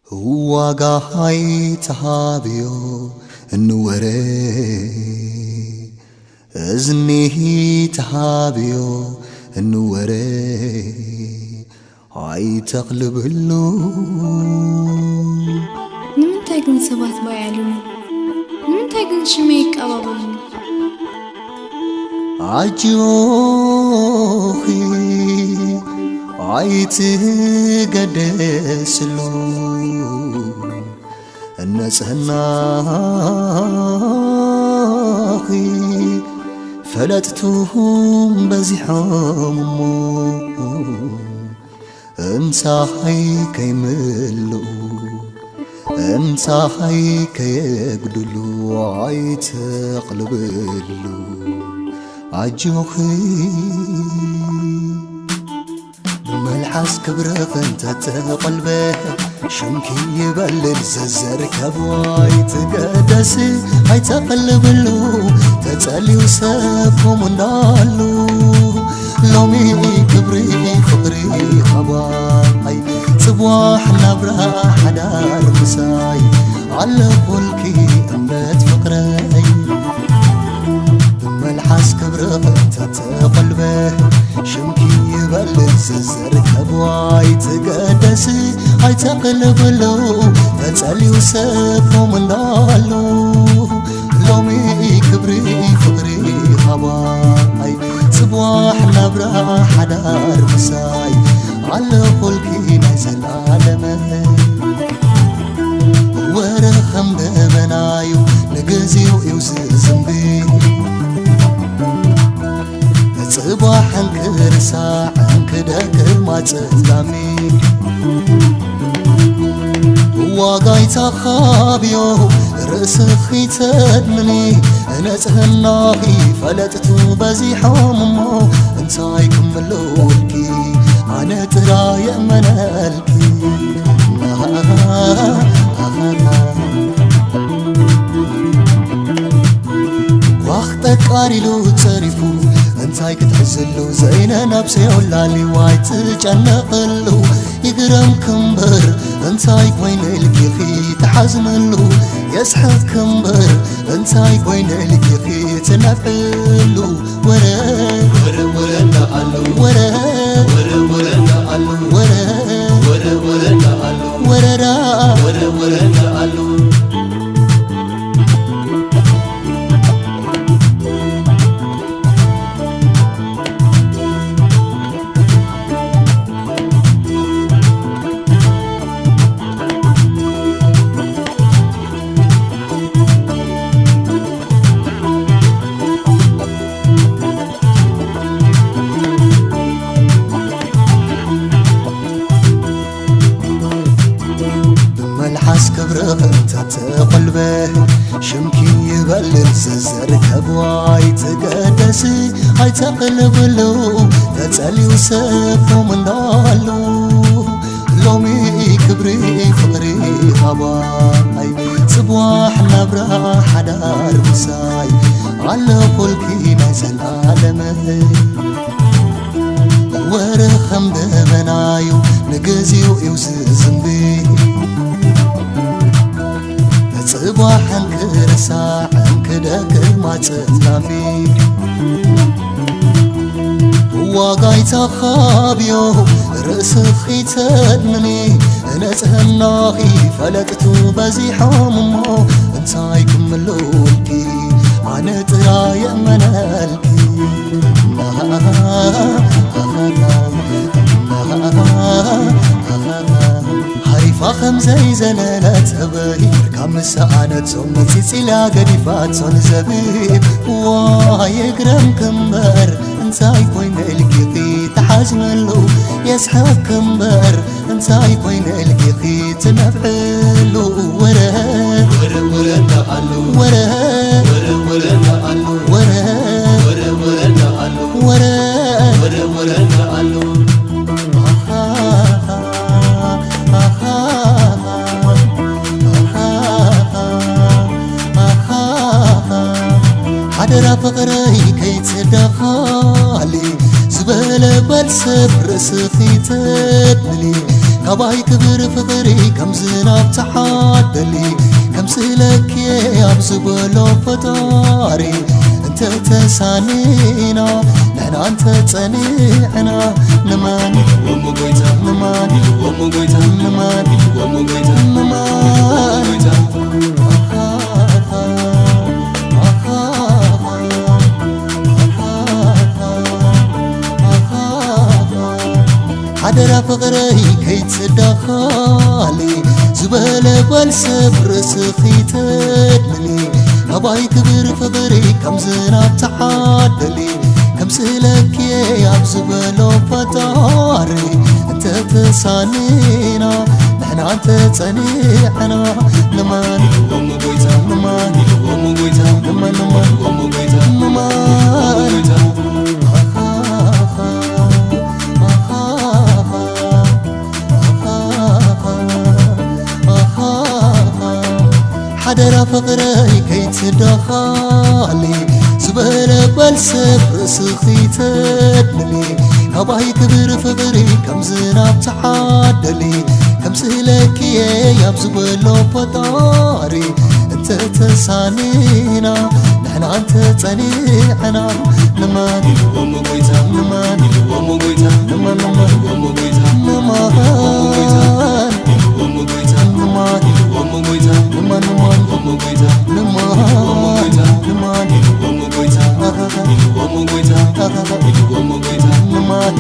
ዋጋ ኣይትሃብዮ ንወረ፣ እዝኒ ተሃብዮ ንወረ ኣይተቕልብሉ። ንምንታይ ግን ሰባት ባይ ኣሉኒ? ንምንታይ ግን ሽመይ ይቀባበሉኒ? ኣጆኺ ኣይትገደስሉ፣ ንጽህናኺ ፈለጥቱም በዚሖም እሞ፣ እንታይ ከይምልኡ እንታይ ከየጉድሉ ኣይተቕልብሉ። ኣጆኺ ብመልሓስ ክብርኺ እንተተቖልበ፣ ሽምኪ ይበልል ዘዘርከቡ ኣይትገደሲ ኣይተቕልብሉ። ተጸልዩ ሰብ ከምኡ እንዳሉ፣ ሎሚ ክብሪ ፍቕሪ ኻባይ፣ ጽባሕ ናብራ ሓዳር ምሳይ ኣለኹልኪ እምነት ፍቕረይ። ብመልሓስ ክብርኺ እንተተቖልበ፣ ሽምኪ ይበልል ዘዘርከቡ ኣይትገደሲ ኣይተቕልብሉ። ተጸልዩ ሰብ ከምኡ እንዳሉ፣ ሎሚ ክብሪ ፍቕሪ ኻባይ፣ ጽባሕ ናብራ ሓዳር ምሳይ ኣለኹልኪ ናይ ዘላለመይ። ወረ ከም ደበናዩ ንግዜኡ እዩ ዝዝንቢ፣ ጽባሕ እንክርሳዕ እንክደክም ኣጸላሚ። ዋጋ ኣይትሃብዮ ርእስኺ ተድምኒ፣ ንጽህናኺ ፈለጥቱ በዚሖም እሞ፣ እንታይ ክምልኡልኪ ኣነ ጥራይ የእመነልኪ። ኳኽ ጠቃሪሉ ጸሪፉ እንታይ ክትሕዝሉ፣ ዘይነ ነብሰ የውላሊ ዋይ ትጨነቕሉ። ይግረምኪ እምበር እንታይ ኮይነ ኢልኪኺ ትሓዝንሉ፣ የስሕቕኪ እምበር እንታይ ኮይነ ኢልኪኺ ትነፍዕሉ። ወረ ወረ ወረ እንዳኣሉ ወረ ወረ ወረ እንዳኣሉ ወረ ወረ ወረ እንዳኣሉ ወረዳ ወረ ወረ እንዳኣሉ። ብመልሓስ ክብርኺ እንተተቖልበ፣ ሽምኪ ይበልል ዘዘርከቡ ኣይትገደሲ ኣይተቕልብሉ። ተጸልዩ ሰብ ከምኡ እንዳሉ፣ ሎሚ ክብሪ ፍቕሪ ኻባይ፣ ጽባሕ ናብራ ሓዳር ምሳይ ኣለኹልኪ ናይ ዘላለመይ። ወረ ከም ደበናዩ ንግዜኡ እዩ ዝዝንቢ፣ ጽባሕ እንክርሳዕ እንክደክም ኣጸላሚ። ዋጋ ኣይትሃብዮ ርእስኺ ተድምኒ፣ ንጽህናኺ ፈለጥቱ በዚሖም እሞ፣ እንታይ ክምልኡልኪ ኣነ ጥራይ የእመነልኪ። ሃሪፋ ከም ዘይዘለለ ተበይ፣ ካብ ምስ ሰኣነቶ መጺጺላ ገዲፋቶ ንዘቢብ። ዋይ ይግረምኪ እምበር እንታይ ኮይነ ኢልኪኺ ትሓዝንሉ፣ የስሕቕኪ እምበር እንታይ ኮይነ ኢልኪኺ ትነብዕሉ። ወረ ወረ ወረ እንዳኣሉ ወረ ወረ ወረ እንዳኣሉ ወረ ወረ ወረ እንዳኣሉ ወረ ወረ ወረ እንዳኣሉ። ሓደራ ፍቕረይ ከይትደኻሊ፣ ዝበለ በል ሰብ ርእስኺ ተድሊ። ካባይ ክብር ፍቕሪ ከም ዝናብ ተሓደሊ፣ ከም ስእለኪ ኣብ ዝበሎ ፈጣሪ እንተተሳኒና፣ ንሕና እንተጸኒዕና፣ ንማን ኢልዎሞ ጎይታ፣ ንማን ኢልዎሞ ጎይታ፣ ንማን ኢልዎሞ ጎይታ፣ ንማን ኢልዎሞ ጎይታ። ሓደራ ፍቕረይ ከይትዳኻሊ፣ ዝበለ ጓል ሰብ ርእስኺ ተድምኒ። ካባይ ክብር ፍቕሪ ከም ዝናብ ተሓደሊ፣ ከም ስእለኪ ኣብ ዝበሎ ፈጣሪ እንተተሳኒና፣ ንሕና እንተጸኒዕና፣ ንማን ኢልዎሞ ጎይታ፣ ንማን ኢልዎሞ ጎይታ፣ ንማን፣ ንማን ኢልዎሞ ጎይታ፣ ንማን ኢልዎሞ ጎይታ። ሓደራ ፍቕረይ ከይትዳኻሊ፣ ዝበለ ጓል ሰብ ርእስኺ ተድምኒ። ካባይ ክብር ፍቕሪ ከም ዝናብ ተሓደሊ፣ ከም ስእለኪ ኣብ ዝበሎ ፈጣሪ እንተተሳኒና፣ ንሕና እንተጸኒዕና፣ ንማን ኢልዎሞ ጎይታ፣ ንማን ኢልዎሞ ጎይታ፣ ንማን፣ ንማን ኢልዎሞ ጎይታ፣ ንማን ኢልዎሞ ጎይታ፣ ንማን ኢልዎሞ ጎይታ፣ ንማን፣ ንማን ኢልዎሞ ጎይታ፣ ንማን ኢልዎሞ ጎይታ፣ ንማን ኢልዎሞ ጎይታ፣ ኢልዎሞ ጎይታ፣ ኢልዎሞ ጎይታ፣ ንማን